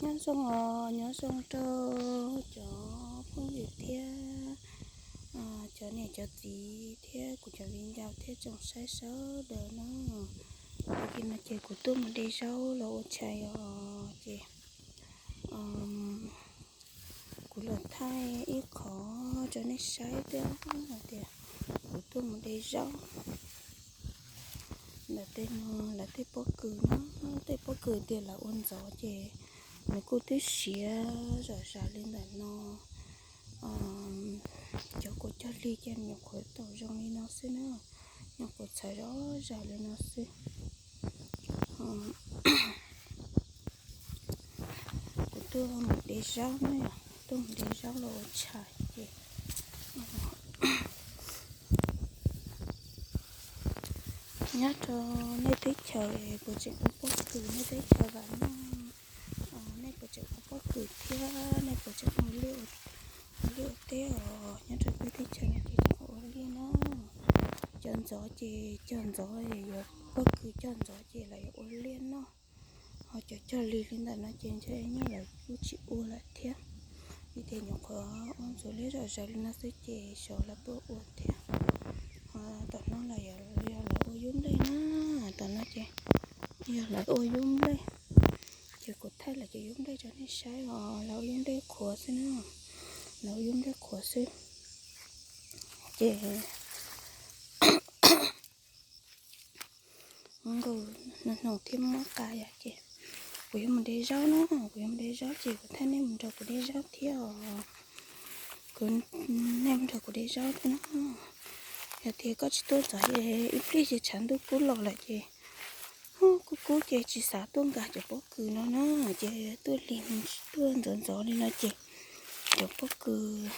Nyob zoo os, nyob zoo rau cov phooj ywg thiab cov niam cov txiv thiab kuv cov viv ncaus thiab tsoom saib sawv daws na. Ua ke no ces kuv tuaj mus de zaub los ua tshais os ces kuv los thaij ib qho rau nej saib thiab hais tias kuv tuaj mus de zaub ntawm tej no, lawv tej pob kws no, tej pob kws tias lawv ua ntxov ces nws kuj twb siav zom zaws li ntawm no. Cov kua cog li ces nyuam qhuav tau zoo li no xwb na, nyuam qhuav txhawv zom zaws li no xwb. Kuv tuaj mus de zaub na, tuaj mus de zaub los ua tshais ces nyob rau nej teb chaws puas tseem ua pob kws, nej teb chaws vam meej, nej puas tseem ua pob kws thiab nej puas tseem ua liaj ua teb os? Nyob rau peb teb chaws no ces tseem ua liaj na. Cov ntxov ces cog ntxov yuav pob kws, cog ntxov ces lawv yuav ua liaj noj. Ho cov cog li li ntawm no ces ntshe nyuj lawv kuj tsis ua lawm thiab, vim tias nyuam qhuav ua ntxuav liab zom zaws li no xwb ces xyov lawv puas ua thiab. Ho tom no los yog lawv ua yub nplej na, tom no ces yog lawv ua yub nplej. Ces kuv thaij lawv cov yub nplej rau nej saib os, lawv ua yub nplej qhuav xwb na, lawv ua yub nplej qhuav xwb. Ces nkaus no hnoos thiab mob qa yom, ces kuv yuav mus de zaub na, kuv yuav mus de zaub ces kuv thaij nej mus nrog kuv de zaub thiab os. Kuv, nej mus nrog kuv de zaub thiab na. Yog tias koj tsis tuaj ntxov ces ib pliag ces tshav ntuj kub los lawm ces kub kub ces tsis xav tuaj nkag cov pob kws no na, ces tuaj lig, tuaj ntxov ntxov li no ces cov pob kws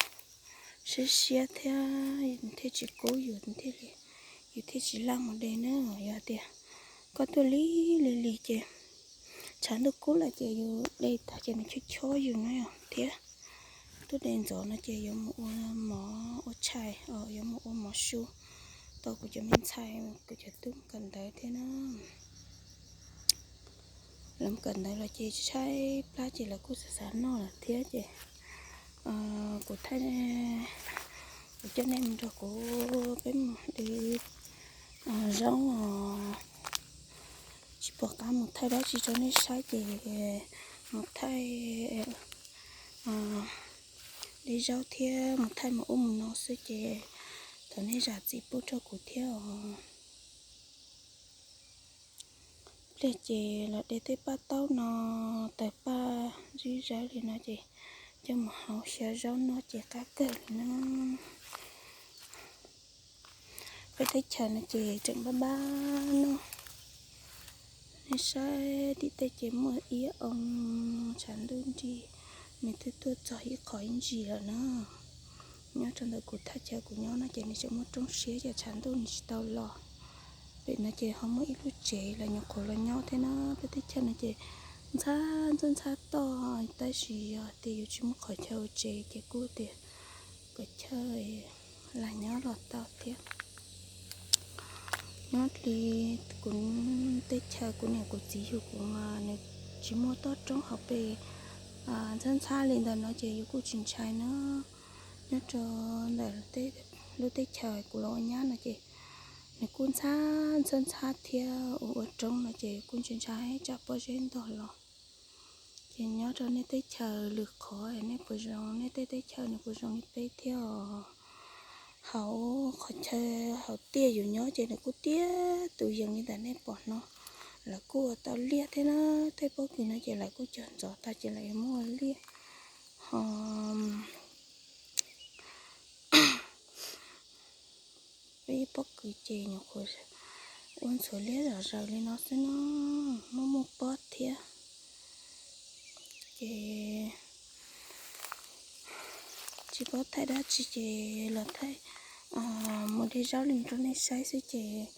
siab siab thiab thiaj tsis kub yus thiaj li, yus thiaj tsis laj mus de na. Yog tias koj tuaj lig lig lig ces tshav ntuj kub lawm ces yus de tag ces nws chob chob yus na thiab. Tuaj de ntxov no ces yuav mus ua mov ua tshais, yuav mus ua mov su tau kuv cov me ntxhais, kuv cov tub kawm ntawv thiab na. Lawv kawm ntawv los ces tshaib plab ces lawv kuj xav xav noj lawm thiab ces kuv thaij, kuv coj nej mus nrog kuv peb mus de zaub os. Tsis pom qab mus thaij dab tsi rau nej saib ces mus thaij de zaub thiab mus thaij mus ub mus no xwb ces thov nej zam txim pub rau kuv thiab os. Pliag ces los de tej paj taub no, tawg paj zib zawb li no ces coj mus hau xyaw zaub noj ces qab kawg li na. Peb teb chaws no ces tseem npab npab noj. Nej saib tim tej ces muaj ib oo tshav ntuj nrig, nws twb tuaj txog ib qho ib ntsis lawm na. Nyob rau ntawm kuv thaj chaw kuv nyob no ces nws tseem muaj roob siab ces tshav ntuj nws tsis tau los. Pem no ces ho muaj ib lub tsev lawv nyuam qhuav los nyob thiab na. Peb teb chaws no ces ntxhab ntxhab ntxhab toj, tab sis yog tias yus tsis muaj qhov chaw ua tsev ces kuj tias peb chaw lam nyob los tau thiab. Nyob li kuv teb chaws kuv niam kuv txiv yug kuv mas nws tsis muaj toj roob hauv pes ntxhab ntxhab li ntawm no ces yus kuj tsis ntshai na. Nyob rau ntawm lub teb chaws kuv los ua nyab no ces nws kuj ntxhab ntxhab ntxhab thiab ua ua roob no ces kuj ntshai ntshai tsam pob zeb ntog los. Ces nyob rau nej teb chaws lwm qhov nej puas zoo, nej tej teb chaws nws puas zoo li peb thiab os? Hauv qhov chaw hauv tiaj yus nyob ces nws kuj tiaj tus yees li ntawm nej pom no. Lawv kuj ua tau liaj thiab na, tej pob kws no ces lawv kuj cog ntxov tag ces lawv yuav muab ua liaj. Ho peb pob kws ces nyuam qhuav ua ntxhuav liab zom zaws li no xwb no, muaj muaj pob thiab. Ces tsis paub thaij dab tsi ces los thaij mus de zaub li rau nej saib xwb ces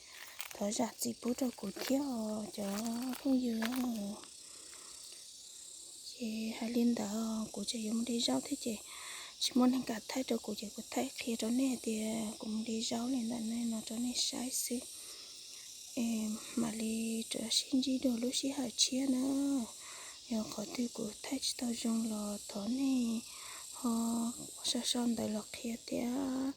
thov zam txim pub rau kuv thiab os cov phooj ywg. Ces hais li ntawd kuv tseem yuav mus de zaub thiab ces tsis muaj neeg kam thaij rau kuv ces kuv thaij qhia rau nej hais tias kuv mus de zaub li ntawm no rau nej saib xwb. Mam li rov sib ntsib dua lub sij hawm tshiab na. Yog Qhov twg kuv thaij tsis tau zoo los thov nej ho sau sau ntawv los qhia thiab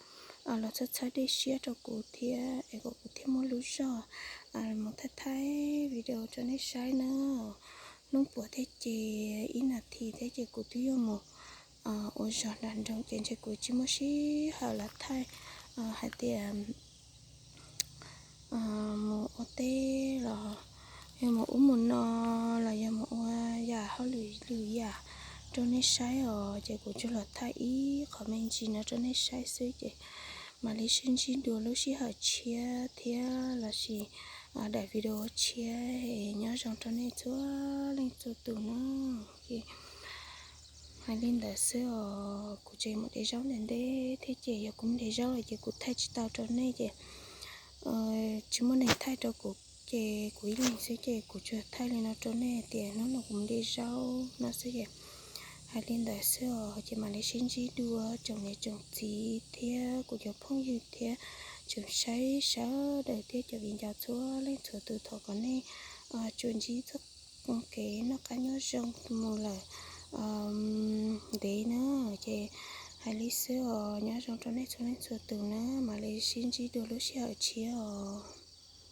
los txhawb txhawb dej siab rau kuv thiab es kom kuv thiaj muaj lub zog mus thaij thaij video rau nej saib na. Hnub puas thiab ces ib nas this thiab ces kuv twb yuav mus ua zog nram nroog ces ntshe kuv tsis muaj sij hawm los thaij hais tias mus ua teb los yog mus ub mus no los yog mus ua yam hauj lwm lwm yam rau nej saib os. Ces kuv tsuas los thaij ib qho me ntsis no rau nej saib xwb ces mam li sib ntsib dua lub sij hawm tshiab thiab lossis daim video tshiab. Nyob zoo rau nej txhua leej txhua tus na. Ces hais li ntawd xwb os, kuv tseem mus de zaub ntej ntej thiab ces yog kuv mus de zaub lawm ces kuv thaij tsis tau rau nej ces tsis muaj neeg thaij rau kuv ces kuv ib leeg xwb ces kuv tsuas thaij li no rau nej tias hnub no kuv mus de zaub no xwb ces hais li ntawd xwb os. Ces mam li sib ntsib dua tsoom niam tsoom txiv thiab kuv cov phooj ywg thiab tsoom saib sawv daws thiab cov viv ncaus txhua leej txhua tus, thov kom nej tsuas ntsib txoj kev noj qab nyob zoo mus lawm ntev na. Ces hais li xwb os, nyob zoo rau nej txhua leej txhua tus na, mam li sib ntsib dua lub sij hawm tshiab os.